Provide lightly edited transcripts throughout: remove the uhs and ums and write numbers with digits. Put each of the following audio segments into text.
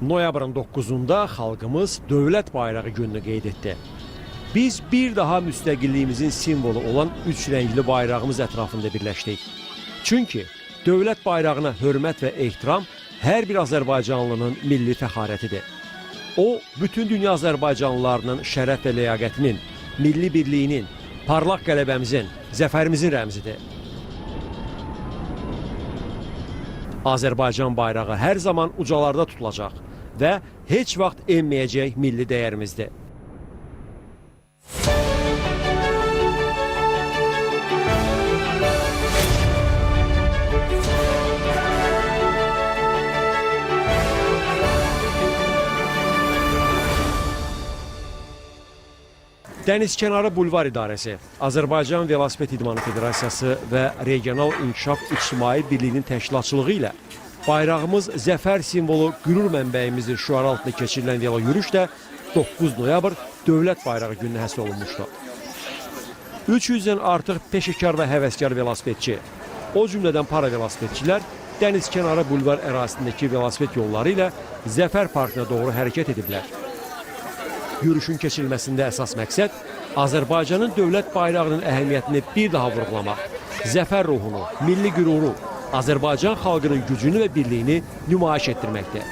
Noyabrın 9-unda xalqımız Dövlət Bayrağı gününü qeyd etdi. Biz bir daha müstəqilliyimizin simvolu olan üç rəngli bayrağımız ətrafında birləşdik. Çünki dövlət bayrağına hörmət və ehtiram hər bir azərbaycanlının milli fəxarətidir. O, bütün dünya azərbaycanlılarının şərəf və ləyaqətinin, milli birliyinin, parlaq qələbəmizin, zəfərimizin rəmzidir. Azərbaycan bayrağı hər zaman ucalarda tutulacaq və heç vaxt enməyəcək milli dəyərimizdir. Dənizkənarı Bulvar İdarəsi, Azərbaycan Velosiped İdmanı Federasiyası və Regional İnkişaf İctimai Birliyinin təşkilatçılığı ilə bayrağımız zəfər simvolu, qürur mənbəyimizdir şüarı altında keçirilən veloyürüş də 9 noyabr Dövlət Bayrağı gününə həsr olunmuşdu. 300-dən artıq peşəkar və həvəskar velosipedçi, o cümlədən paravelosipedçilər dənizkənarı bulvar ərazisindəki velosiped yolları ilə Zəfər Parkına doğru hərəkət ediblər. Yürüşün keçirilməsində əsas məqsəd Azərbaycanın dövlət bayrağının əhəmiyyətini bir daha vurğulamaq, zəfər ruhunu, milli qüruru, Azərbaycan xalqının gücünü və birliyini nümayiş etdirməkdir.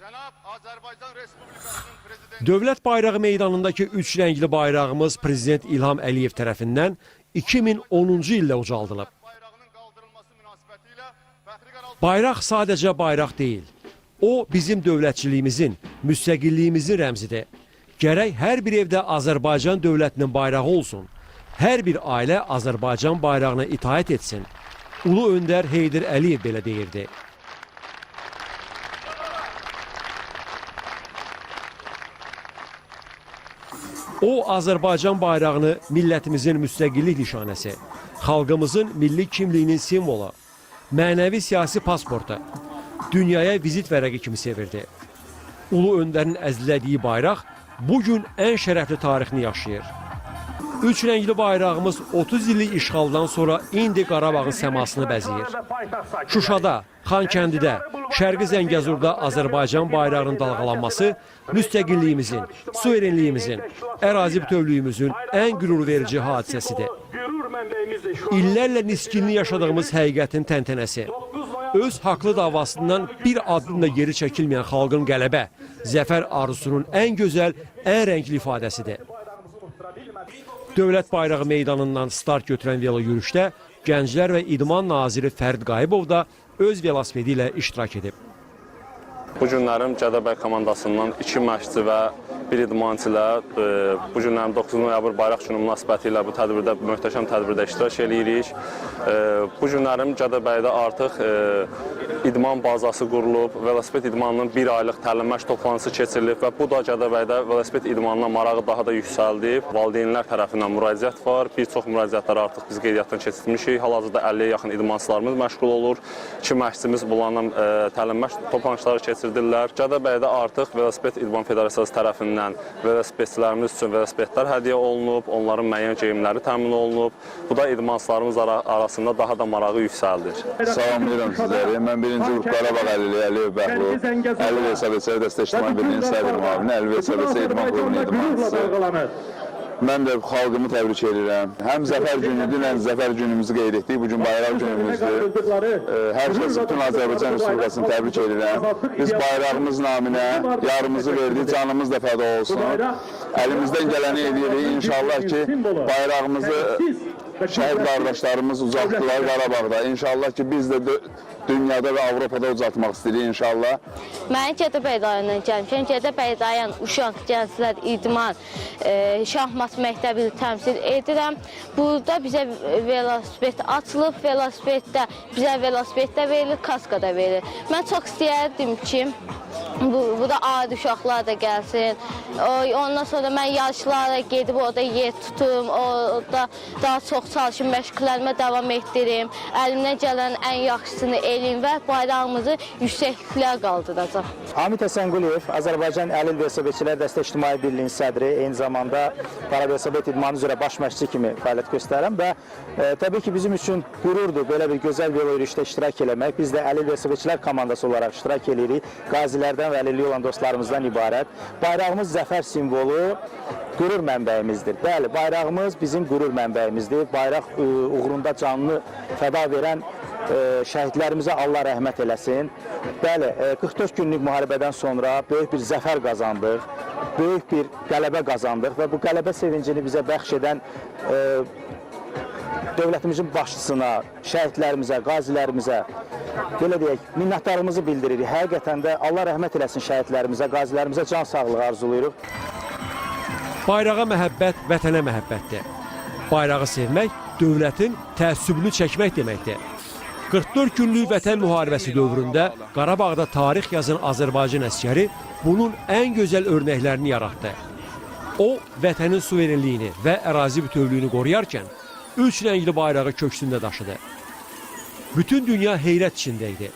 Cənab Azərbaycan Respublikasının Prezidenti Dövlət bayrağı meydanındakı üç rəngli bayrağımız Prezident İlham Əliyev tərəfindən 2010-cu ildə ucaldılıb. bayrağının qaldırılması münasibətilə fəxri qərar Bayraq sadəcə bayraq deyil. O bizim dövlətçiliyimizin, müstəqilliyimizin rəmzidir. Gərək hər bir evdə Azərbaycan dövlətinin bayrağı olsun. Hər bir ailə Azərbaycan bayrağına itaət etsin. Ulu öndər Heydər Əliyev belə deyirdi. O Azərbaycan bayrağını millətimizin müstəqillik nişanəsi, xalqımızın milli kimliyinin simvolu, mənəvi siyasi pasportu, dünyaya vizit vərəqi kimi sevirdi. Ulu öndərin əzizlədiyi bayraq bu gün ən şərəfli tarixini yaşayır. Üç rəngli bayrağımız 30 illik işğaldan sonra indi Qarabağın səmasını bəzəyir. Şuşada, Xankəndidə, Şərqi Zəngəzurda Azərbaycan bayrağının dalğalanması müstəqilliyimizin, suverenliyimizin, ərazi bütövlüyümüzün ən qürurverici hadisəsidir. İllərlə niskinli yaşadığımız həqiqətin təntənəsi. Öz haqlı davasından bir addım da geri çəkilməyən xalqın qələbə, zəfər arzusunun ən gözəl, ən rəngli ifadəsidir. Dövlət bayrağı meydanından start götürən veloyürüşdə Gənclər və İdman naziri Fərid Qayıbov da öz velosipedi ilə iştirak edib. Bu günlərim Gədəbəy komandasından 2 məşqçi və bir idmançı ilə bu günlərim 9 noyabr Bayraq Günü münasibəti ilə bu tədbirdə, bu möhtəşəm tədbirdə iştirak eləyirik. Bu günlərim Gədəbəydə artıq idman bazası qurulub, velosiped idmanının bir aylıq təlim məşq toplantısı keçirilib və bu da Gədəbəydə velosiped idmanına marağı daha da yüksəldib. Valideynlər tərəfindən müraciət var. Bir çox müraciətləri artıq biz qeydiyyatdan keçirmişik. Hal-hazırda 50-yə yaxın idmançılarımız məşğul olur. 2 məşqçimiz bunlarla təlim məşq toplantıları keçirdirlər. Gədəbəydə artıq Velosiped İdman Federasiyası tərəfindən velosipedçilərimiz üçün velosipedlər hədiyyə olunub, onların müəyyən geyimləri təmin olunub. Bu da idmançılarımız arasında daha da marağı yüksəldir. Salamlayıram sizləri. Mən birinci qrup Qarabağ Əlili Əliyev Bəhlul, Əli Veysəbəçə Dəstə İctimai Birliyinin sədr müavini, Əli Veysəbəçə İdman Klubunun idmançısı. Mən də xalqımı təbrik edirəm. Həm zəfər günü, dünən zəfər günümüzü qeyd etdik, bu gün bayraq günümüzdür. Hər kəsi, bütün Azərbaycan Respublikasını təbrik edirəm. Biz bayrağımız naminə yarımızı verdik, canımız da fəda olsun. Əlimizdən gələni edirik. İnşallah ki, bayrağımızı şəhid qardaşlarımız ucaltdılar Qarabağda. İnşallah ki, biz də dünyada və Avropada ucaltmaq istəyirik inşallah. Mən Gədəbəy rayonundan gəlmişəm. Gədəbəy rayon Uşaq Gənclər İdman Şahmat məktəbini təmsil edirəm. Burada bizə velosiped açılıb, velosipeddə bizə velosiped də verilir, kaska da verilir. Mən çox istəyərdim ki, Bu da adi uşaqlar da gəlsin. Ondan sonra mən yarışlara gedib orada yer tutum, orada daha çox çalışım, məşqlərimə davam etdirim. Əlimdən gələn ən yaxşısını eləyim və bayrağımızı yüksəkliklərə qaldıracağam. Hamid Həsənquliyev, Azərbaycan Əlil Velosipedçilər Dəstə İctimai Birliyinin sədri, eyni zamanda paravelosiped idmanı üzrə baş məşqçi kimi fəaliyyət göstərirəm və təbii ki, bizim üçün qürurdur belə bir gözəl velo yürüyüşdə iştirak eləmək. Biz də Əlil Velosipedçilər komandası olaraq iştirak eləyirik. Qazilərdən və əlilliyi olan dostlarımızdan ibarət. Bayrağımız zəfər simvolu, qürur mənbəyimizdir. Bəli, bayrağımız bizim qürur mənbəyimizdir. Bayraq uğrunda canını fəda verən şəhidlərimizə Allah rəhmət eləsin. Bəli, 44 günlük müharibədən sonra böyük bir zəfər qazandıq, böyük bir qələbə qazandıq və bu qələbə sevincini bizə bəxş edən dövlətimizin başçısına, şəhidlərimizə, qazilərimizə, belə deyək, minnətdarlığımızı bildiririk. Həqiqətən də Allah rəhmət eləsin şəhidlərimizə, qazilərimizə can sağlığı arzulayırıq. Bayrağa məhəbbət vətənə məhəbbətdir. Bayrağı sevmək dövlətin təəssübünü çəkmək deməkdir. 44 günlük vətən müharibəsi dövründə Qarabağda tarix yazan Azərbaycan əsgəri bunun ən gözəl örnəklərini yaratdı. O, vətənin suverenliyini və ərazi bütövlüyünü qoruyarkən üç rəngli bayrağı köksündə daşıdı. Bütün dünya heyrət içində idi.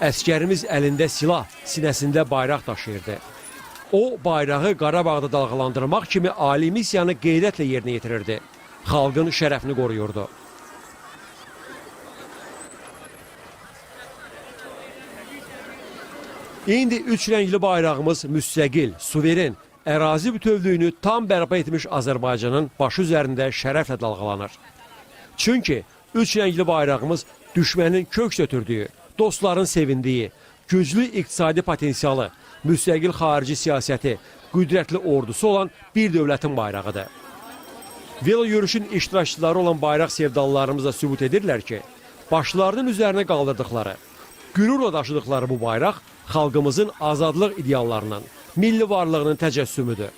Əsgərimiz əlində silah, sinəsində bayraq daşıyırdı. O, bayrağı Qarabağda dalğalandırmaq kimi ali missiyanı qeyrətlə yerinə yetirirdi. Xalqın şərəfini qoruyurdu. İndi üç rəngli bayrağımız müstəqil, suveren, ərazi bütövlüyünü tam bərpa etmiş Azərbaycanın başı üzərində şərəflə dalğalanır. Çünki üç rəngli bayrağımız düşmənin kök götürdüyü, dostların sevindiyi, güclü iqtisadi potensialı, müstəqil xarici siyasəti, qüdrətli ordusu olan bir dövlətin bayrağıdır. Velo yürüyüşün iştirakçıları olan bayraq sevdalılarımız da sübut edirlər ki, başlarının üzərinə qaldırdıqları, qürurla daşıdıqları bu bayraq xalqımızın azadlıq ideallarının, milli varlığının təcəssümüdür.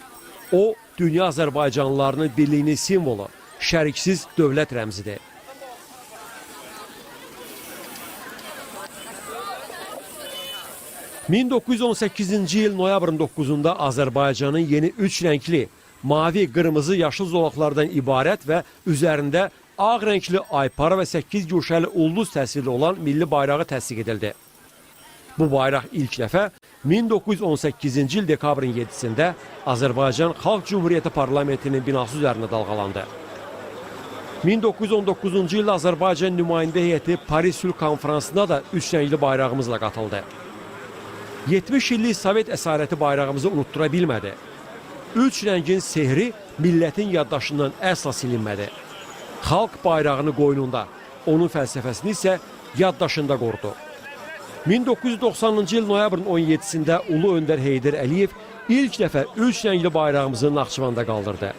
O, dünya Azərbaycanlılarının birliyinin simvolu, şəriksiz dövlət rəmzidir. ...1918-ci il noyabrın 9-unda Azərbaycanın yeni üç rəngli, mavi, qırmızı, yaşıl zolaqlardan ibarət və üzərində ağ rəngli aypara və 8 guşəli ulduz təsviri olan milli bayrağı təsdiq edildi. Bu bayraq ilk dəfə 1918-ci il dekabrın 7-sində Azərbaycan Xalq Cümhuriyyəti Parlamentinin binası üzərində dalğalandı. 1919-cu ildə Azərbaycan nümayəndə heyəti Paris Sülh Konfransına da üç rəngli bayrağımızla qatıldı. 70 illik Sovet əsarəti bayrağımızı unutdura bilmədi. Üç rəngin sehri millətin yaddaşından əsla silinmədi. Xalq bayrağını qoynunda, onun fəlsəfəsini isə yaddaşında qorudu. 1990-cı il noyabrın 17-sində Ulu Öndər Heydər Əliyev ilk dəfə üç rəngli bayrağımızı Naxçıvanda qaldırdı.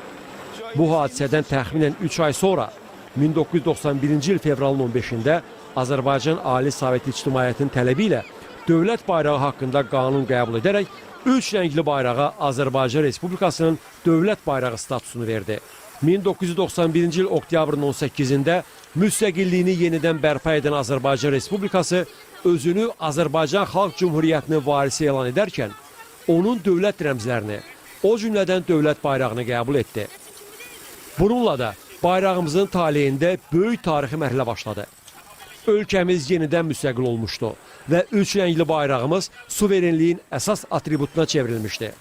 Bu hadisədən təxminən 3 ay sonra 1991-ci il fevralın 15-də Azərbaycan Ali Sovet İctimaiyyətinin tələbi ilə dövlət bayrağı haqqında qanun qəbul edərək üç rəngli bayrağa Azərbaycan Respublikasının dövlət bayrağı statusunu verdi. 1991-ci il oktyabrın 18-də müstəqilliyini yenidən bərpa edən Azərbaycan Respublikası özünü Azərbaycan Xalq Cümhuriyyətinin varisi elan edərkən onun dövlət rəmzlərini, o cümlədən dövlət bayrağını qəbul etdi. Bununla da bayrağımızın taleyində böyük tarixi mərhələ başladı. Ölkəmiz yenidən müstəqil olmuşdu və üç rəngli bayrağımız suverenliyin əsas atributuna çevrilmişdi.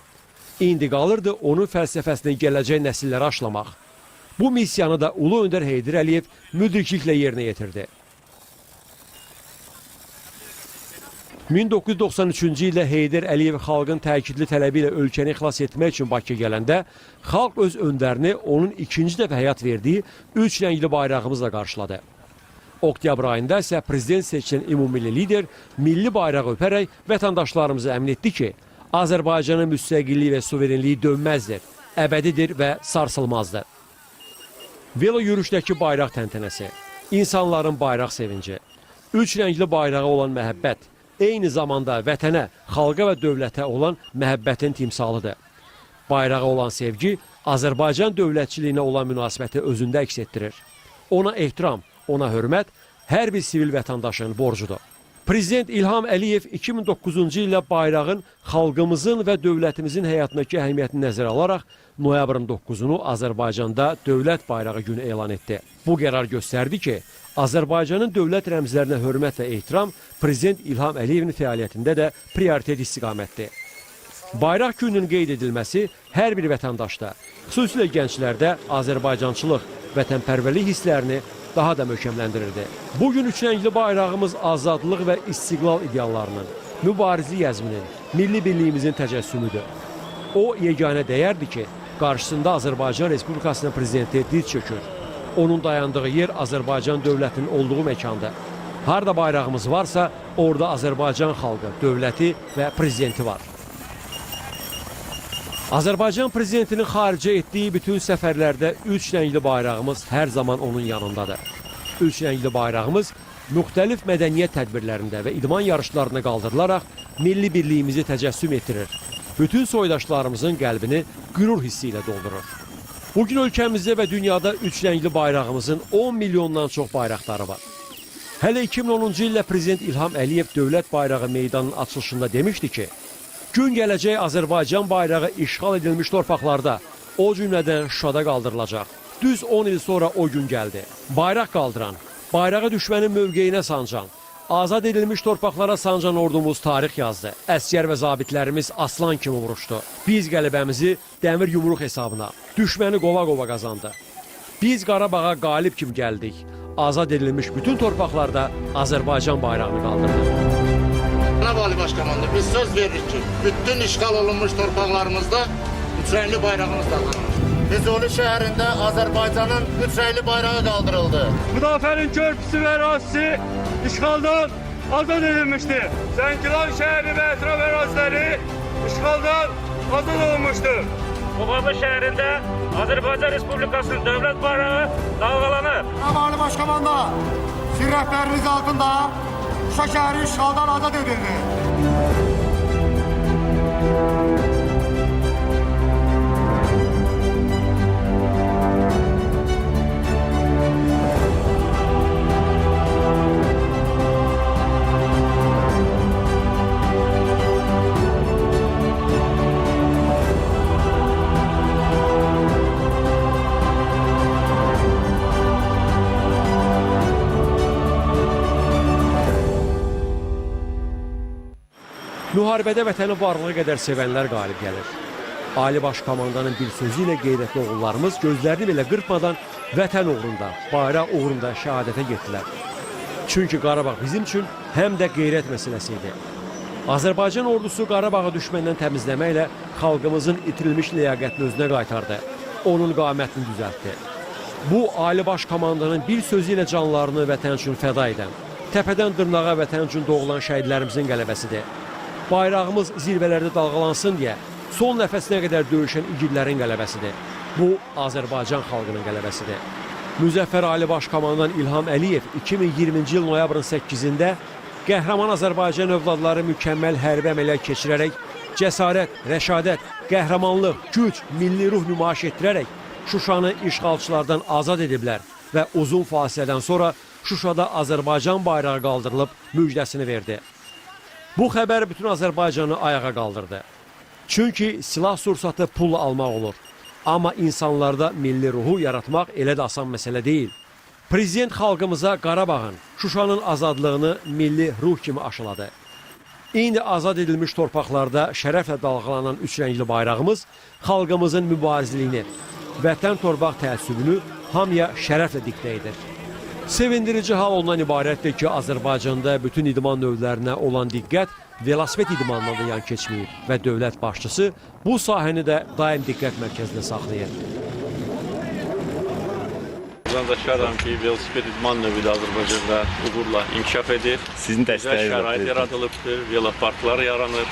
İndi qalırdı onun fəlsəfəsini gələcək nəsillərə aşılamaq. Bu missiyanı da Ulu Öndər Heydər Əliyev müdrikliklə yerinə yetirdi. 1993-cü ildə Heydər Əliyev xalqın təkidli tələbi ilə ölkəni xilas etmək üçün Bakıya gələndə xalq öz öndərini onun ikinci dəfə həyat verdiyi üç rəngli bayrağımızla qarşıladı. Oktyabr ayında isə prezident seçilən ümummilli lider milli bayrağı öpərək vətəndaşlarımızı əmin etdi ki, Azərbaycanın müstəqilliyi və suverenliyi dönməzdir, əbədidir və sarsılmazdır. Velo yürüşdəki bayraq təntənəsi, insanların bayraq sevinci, üç rəngli bayrağa olan məhəbbət, eyni zamanda vətənə, xalqa və dövlətə olan məhəbbətin timsalıdır. Bayrağa olan sevgi Azərbaycan dövlətçiliyinə olan münasibəti özündə əks etdirir. Ona ehtiram, ona hörmət hər bir sivil vətəndaşın borcudur. Prezident İlham Əliyev 2009-cu ildə bayrağın xalqımızın və dövlətimizin həyatındakı əhəmiyyətini nəzərə alaraq noyabrın 9-unu Azərbaycanda Dövlət Bayrağı Günü elan etdi. Bu qərar göstərdi ki, Azərbaycanın dövlət rəmzlərinə hörmət və ehtiram Prezident İlham Əliyevin fəaliyyətində də prioritet istiqamətdir. Bayraq gününün qeyd edilməsi hər bir vətəndaşda, xüsusilə gənclərdə Azərbaycançılıq, vətənpərvərlik hisslərini daha da möhkəmləndirirdi. Bu gün üçrəngli bayrağımız azadlıq və istiqlal ideallarının, mübarizlik əzminin, milli birliyimizin təcəssümüdür. O yeganə dəyərdir ki, qarşısında Azərbaycan Respublikasının prezidenti diz çökür. Onun dayandığı yer Azərbaycan dövlətinin olduğu məkandır. Harda bayrağımız varsa, orada Azərbaycan xalqı, dövləti və prezidenti var. Azərbaycan prezidentinin xaricə etdiyi bütün səfərlərdə üç rəngli bayrağımız hər zaman onun yanındadır. Üç rəngli bayrağımız müxtəlif mədəniyyət tədbirlərində və idman yarışlarına qaldırılaraq milli birliyimizi təcəssüm etdirir. Bütün soydaşlarımızın qəlbini qürur hissi ilə doldurur. Bugün ölkəmizdə və dünyada üç rəngli bayrağımızın 10 milyondan çox bayraqdarı var. Hələ 2010-cu ildə Prezident İlham Əliyev Dövlət Bayrağı meydanının açılışında demişdi ki, gün gələcək Azərbaycan bayrağı işğal edilmiş torpaqlarda, o cümlədən Şuşada qaldırılacaq. Düz 10 il sonra o gün gəldi. Bayraq qaldıran, bayrağı düşmənin mövqeyinə sancan, azad edilmiş torpaqlara sancan ordumuz tarix yazdı. Əsgər və zabitlərimiz aslan kimi vuruşdu. Biz qələbəmizi dəmir yumruq hesabına, düşməni qova-qova qazandı. Biz Qarabağa qalib kimi gəldik. Azad edilmiş bütün torpaqlarda Azərbaycan bayrağını qaldırdı. Cənab Ali Başkomandan, biz söz veririk ki, bütün işğal olunmuş torpaqlarımızda üçrəngli bayrağımız dalğalanır. Füzuli şəhərində Azərbaycanın üçrəngli bayrağı qaldırıldı. Mudafənin körpüsü və ərazisi işğaldan azad edilmişdir. Zəngilan şəhəri və ətraf əraziləri işğaldan azad olunmuşdur. Qubadlı şəhərində Azərbaycan Respublikasının dövlət bayrağı dalğalanır. Cənab Ali Başkomandan, sizin rəhbəriniz altında Şuşa şəhəri işğaldan azad edildi. Müharibədə vətəni varlığı qədər sevənlər qalib gəlir. Ali Baş Komandanın bir sözü ilə qeyrətli oğullarımız gözlərini belə qırpmadan vətən uğrunda, bayraq uğrunda şəhadətə getdilər. Çünki Qarabağ bizim üçün həm də qeyrət məsələsi idi. Azərbaycan ordusu Qarabağı düşməndən təmizləməklə xalqımızın itirilmiş ləyaqətini özünə qaytardı. Onun qamətini düzəltdi. Bu, Ali Baş Komandanın bir sözü ilə canlarını vətən üçün fəda edən, təpədən dırnağa vətən üçün doğulan şəhidlərimizin qələbəsidir. Bayrağımız zirvələrdə dalğalansın deyə son nəfəsinə qədər döyüşən igidlərin qələbəsidir. Bu, Azərbaycan xalqının qələbəsidir. Müzəffər Ali Baş Komandan İlham Əliyev 2020-ci il noyabrın 8-də qəhrəman Azərbaycan övladları mükəmməl hərbi əməliyyat keçirərək cəsarət, rəşadət, qəhrəmanlıq, güc, milli ruh nümayiş etdirərək Şuşanı işğalçılardan azad ediblər və uzun fasilədən sonra Şuşada Azərbaycan bayrağı qaldırılıb müjdəsini verdi. Bu xəbər bütün Azərbaycanı ayağa qaldırdı. Çünki silah sursatı pulla almaq olur. Amma insanlarda milli ruhu yaratmaq elə də asan məsələ deyil. Prezident xalqımıza Qarabağın, Şuşanın azadlığını milli ruh kimi aşıladı. İndi azad edilmiş torpaqlarda şərəflə dalğalanan üç rəngli bayrağımız xalqımızın mübarizliyini, vətən torpaq təəssübünü hamıya şərəflə diktə edir. Sevindirici hal ondan ibarətdir ki, Azərbaycanda bütün idman növlərinə olan diqqət velosiped idmanından da yan keçməyib və dövlət başçısı bu sahəni də daim diqqət mərkəzində saxlayır. Razılaşaram ki, velosiped idman növü də Azərbaycanda uğurla inkişaf edir. Sizin Gözəl dəstəyiniz var, şərait prezident. yaradılıbdır, veloparklar yaranır.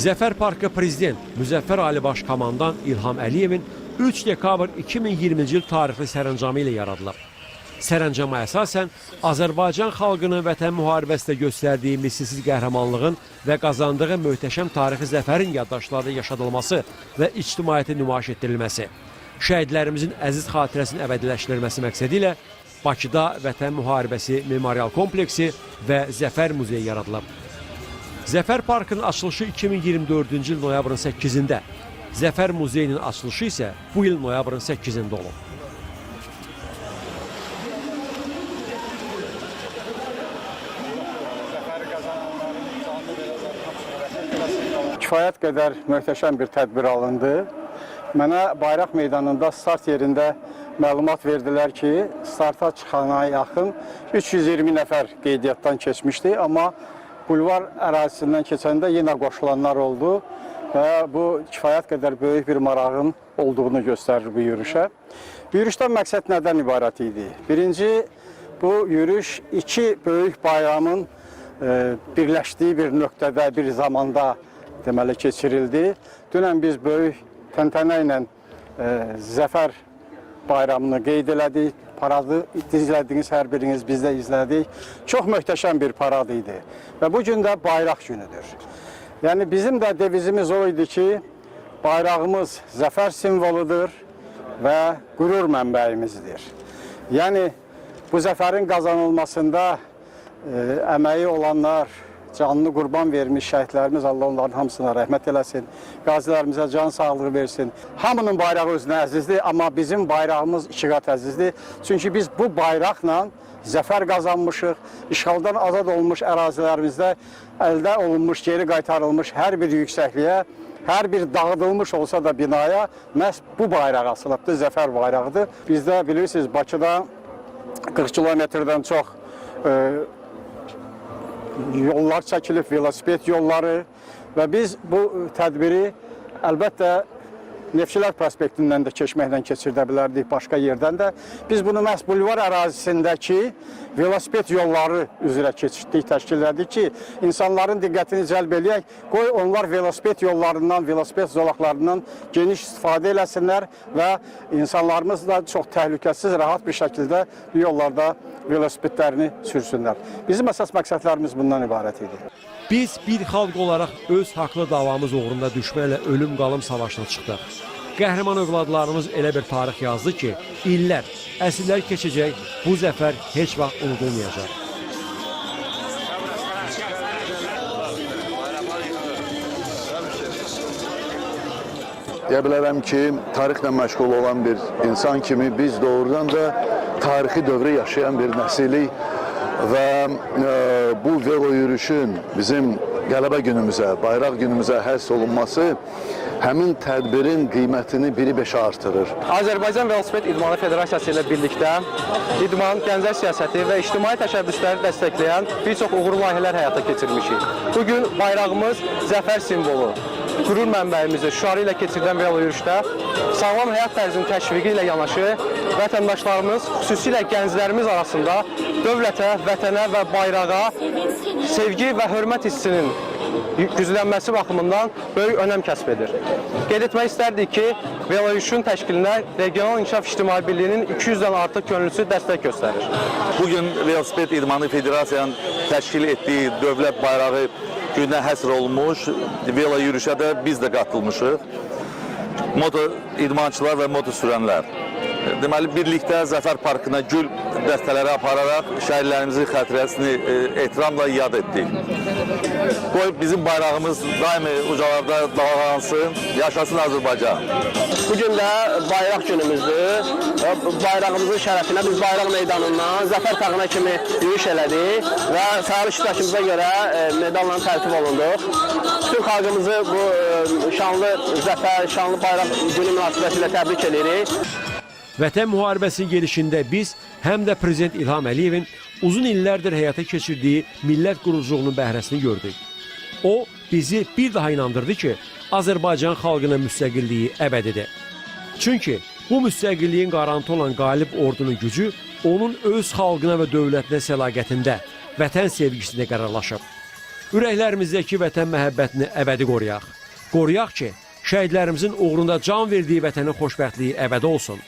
Zəfər Parkı prezident Müzəffər Ali Baş Komandan İlham Əliyevin 3 dekabr 2020-ci il tarixli sərəncamı ilə yaradılıb. Sərəncama əsasən Azərbaycan xalqının vətən müharibəsində göstərdiyi misilsiz qəhrəmanlığın və qazandığı möhtəşəm tarixi zəfərin yaddaşlarda yaşadılması və ictimaiyyətə nümayiş etdirilməsi, şəhidlərimizin əziz xatirəsinin əbədiləşdirilməsi məqsədi ilə Bakıda Vətən Müharibəsi Memorial Kompleksi və Zəfər Muzeyi yaradılıb. Zəfər Parkının açılışı 2024-cü il noyabrın 8-də, Zəfər Muzeyinin açılışı isə bu il noyabrın 8-də olub. Kifayət qədər möhtəşəm bir tədbir alındı. Mənə Bayraq Meydanında start yerində məlumat verdilər ki, starta çıxana yaxın 320 nəfər qeydiyyatdan keçmişdi, amma bulvar ərazisindən keçəndə yenə qoşulanlar oldu və bu kifayət qədər böyük bir marağın olduğunu göstərir bu yürüşə. Bu yürüşdən məqsəd nədən ibarət idi? Birinci, bu yürüş iki böyük bayramın birləşdiyi bir nöqtədə, bir zamanda deməli keçirildi. Dünən biz böyük təntənə ilə Zəfər bayramını qeyd elədik. Paradı izlədiniz, hər biriniz biz də izlədik. Çox möhtəşəm bir parad idi. Və bu gün də bayraq günüdür. Yəni bizim də devizimiz o idi ki, bayrağımız zəfər simvoludur və qürur mənbəyimizdir. Yəni bu zəfərin qazanılmasında əməyi olanlar, canını qurban vermiş şəhidlərimiz, Allah onların hamısına rəhmət eləsin, qazilərimizə can sağlığı versin. Hamının bayrağı özünə əzizdir, amma bizim bayrağımız iki qat əzizdir. Çünki biz bu bayraqla zəfər qazanmışıq, işğaldan azad olunmuş ərazilərimizdə əldə olunmuş, geri qaytarılmış hər bir yüksəkliyə, hər bir dağıdılmış olsa da binaya məhz bu bayraq asılıbdır, zəfər bayrağıdır. Bizdə bilirsiniz, Bakıda 40 kilometrdən çox yollar çəkilib, velosiped yolları və biz bu tədbiri əlbəttə Neftçilər prospektindən də keçməklə keçirdə bilərdik, başqa yerdən də. Biz bunu məhz bulvar ərazisindəki velosiped yolları üzrə keçirtdik, təşkil elədik ki, insanların diqqətini cəlb eləyək, qoy onlar velosiped yollarından, velosiped zolaqlarından geniş istifadə eləsinlər və insanlarımız da çox təhlükəsiz, rahat bir şəkildə bu yollarda velosipedlərini sürsünlər. Bizim əsas məqsədlərimiz bundan ibarət idi. Biz bir xalq olaraq öz haqlı davamız uğrunda düşmənlə ölüm qalım savaşına çıxdıq. Qəhrəman övladlarımız elə bir tarix yazdı ki, illər, əsrlər keçəcək, bu zəfər heç vaxt unudulmayacaq. Deyə bilərəm ki, tarixlə məşğul olan bir insan kimi biz doğrudan da tarixi dövrü yaşayan bir nəsilik və bu velo yürüyüşün bizim qələbə günümüzə, bayraq günümüzə həsr olunması həmin tədbirin qiymətini biri beşə artırır. Azərbaycan Velosiped İdmanı Federasiyası ilə birlikdə idman, gənclər siyasəti və ictimai təşəbbüsləri dəstəkləyən bir çox uğurlu layihələr həyata keçirmişik. Bugün bayrağımız zəfər simvolu, qürur mənbəyimizdir. Şüarı ilə keçirilən velo yürüyüşdə sağlam həyat tərzinin təşviqi ilə yanaşı vətəndaşlarımız, xüsusilə gənclərimiz arasında dövlətə, vətənə və bayrağa sevgi və hörmət hissinin güclənməsi baxımından böyük önəm kəsb edir. Qeyd etmək istərdik ki, velo yürüyüşün təşkilinə Regional İnkişaf İctimai Birliyinin 200-dən artıq könüllüsü dəstək göstərir. Bugün Velosiped İdmanı Federasiyanın təşkil etdiyi dövlət bayrağı gününə həsr olunmuş velo yürüyüşə də biz də qatılmışıq. Moto idmançılar və moto sürənlər. Deməli, birlikdə Zəfər Parkına gül dəstələri apararaq şəhidlərimizin xatirəsini ehtiramla yad etdik. Qoy bizim bayrağımız daimi ucalarda dalğalansın, yaşasın Azərbaycan. Bugün də bayraq günümüzdür. Bayrağımızın şərəfinə biz Bayraq Meydanından Zəfər Tağına kimi yürüyüş elədik və fəal iştirakımıza görə medalla tərtib olunduq. Bütün xalqımızı bu şanlı zəfər, şanlı bayraq günü münasibətilə təbrik edirik. Vətən müharibəsinin gedişində biz həm də Prezident İlham Əliyevin uzun illərdir həyata keçirdiyi millət quruculuğunun bəhrəsini gördük. O, bizi bir daha inandırdı ki, Azərbaycan xalqının müstəqilliyi əbədidir. Çünki bu müstəqilliyin qarantı olan qalib ordunun gücü onun öz xalqına və dövlətinə səlaqətində, vətən sevgisində qərarlaşıb. Ürəklərimizdəki vətən məhəbbətini əbədi qoruyaq. Qoruyaq ki, şəhidlərimizin uğrunda can verdiyi vətənin xoşbəxtliyi əbədi olsun.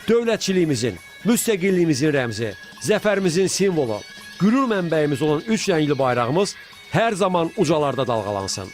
Dövlətçiliyimizin, müstəqilliyimizin rəmzi, zəfərimizin simvolu, qürur mənbəyimiz olan üç rəngli bayrağımız hər zaman ucalarda dalğalansın.